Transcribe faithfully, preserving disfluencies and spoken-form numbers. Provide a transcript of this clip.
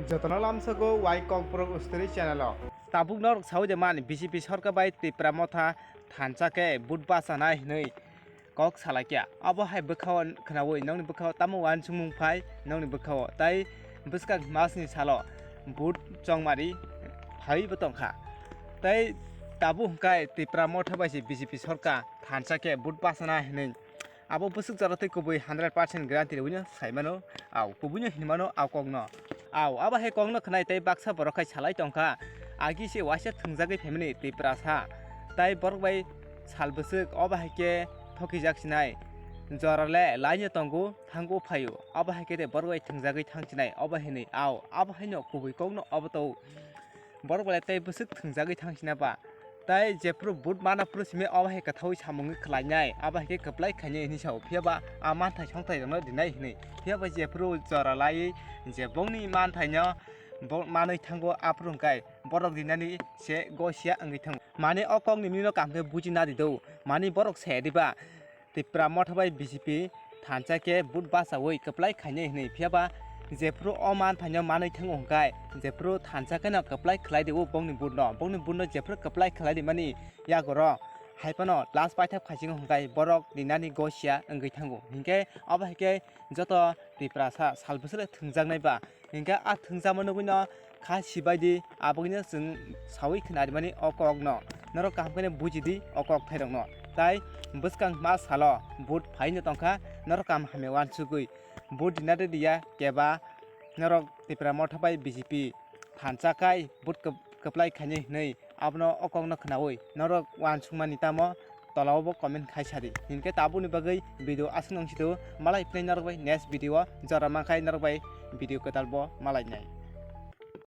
Jotono lamsogo Y Kokborok Story channel o. Tabuk norok sawi de man B J P sorkar bai Tipra Motha thansa khe vote bachanai hinwi kok salaikya. Abo hai bwkhao khnawi nokni bwkhao tamo uansukmung phai nokni bwkhao, tai bwskang masni salo vote chongmari phaiwi bo tongkha. Tai tabuk hwnkhe Tipra Motha bai se B J P sorkar thansa khe vote bachana hinwi abo bwswk jora tei kubui hundred percent guarantee rwino saimano, au kubuino hinmano au kokno. Au abo hai kokno khnai tei baksa borok khai salai tongkha, agi se waisa thwngjagwi phaimani Tiprasa, tai borok bai sal bwswk obo hai khe thokijak sinai, jora le laino tongo thango phaio, obo hai khe tei borok bai thwngjagwi thang sinai obo hinwi. Au abo haino kubui kokno obo to borok belai tei bwswk thwngjagwi thang sina ba. Tai jephru vote mana phuru simi obo hai kwthaui samungwi khlainai, abo hai khe kwplai khainai hinwi sao. Phiya ba a manthai songthai rokno rinai hinwi. Phiya ba jephru jora laiwi je bongni manthaino bo manwi thango, aphuru hwnkhe borok rinani se gosia wngwi thango. Mane o kokni mino kaham khe buji nadi do. Mane borok se diba Tipra Motha bai B J P thansa khe vote bachaui kwplai khainai hinwi. Phiya ba jephru o manthaino manwi thango hwnkhe jephru thansa kheno kwplai khlai di o bongni vote no, bongni vote no jephru kwplai khlai di mani yagoro hai phano last paithak phaisingo hwnkhe borok rinani gosia wngwi thango. Hinkhe obo hai khe joto Tiprasa sal bwswk le thwngjaknai ba, hinkhe a thwngjama nugwino kha sibai di, aboni chwng sawi khna rimani o kokno. Norok kaham khe buji di o kok thairokno. Tai bwskang ma salo vote phaino tongkha, norok kaham hamya uansugwi vote rina de diya keba norok Tipra Motha bai B J P thansa khai vote kwp-, kwplai khainai hinwi abono o kokno khnaui norok uansukmani tamo tolao bo comment khai sadi. Hinkhe tabukni bagwi video aswk nung sido, malai phinai norok bai next video o jora mankhai norok bai video kwtal bo malainai.